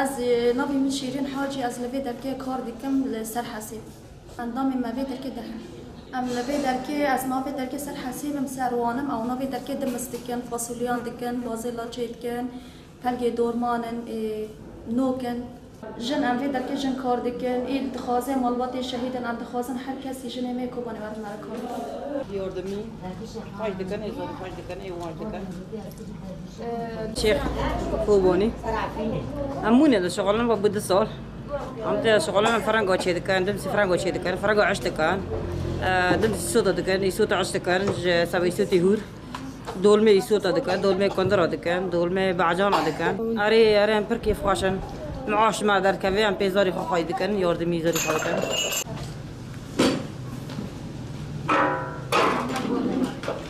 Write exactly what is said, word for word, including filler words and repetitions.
Ez, e, navê min Şîrîn Hacî, ez li vê derkê kar dikim li ser hesîb. Endamên me vê derkê deh in. Em li vê derkê, ez navê derkê ser hesîb im, ser wan im, ew navê derkê dimis dikin, fasulyan dikin, bazê laçê dikin, pelgê dorman in, ê, nok in. Jin, em vê derkê jin kar dikin, ê dixwaze malbatê şehîd in, em dixwazin her kesî jinê me Kobanê werin me re kar bikin. Yordimî xweş dikin, ê zor xweş dikin, ê wan dikin. Şêx Kobanî. Em mûnê de şixulin ve bu du sal. Em tê şixulin, em ferenga çê dikin, dimsî ferenga çê dikin, ferenga eş dikin. Dimsî îsota dikin, îsota eş dikin, ji sebê îsotê hûr. Dolmê îsota dikin, dolmê kundira dikin, dolmê bacana dikin. Erê, erê, em pir kêfxweş in. Maaş me derkeve, em pê zarî xwe xwey dikin, yardimî zarî xwe dikin.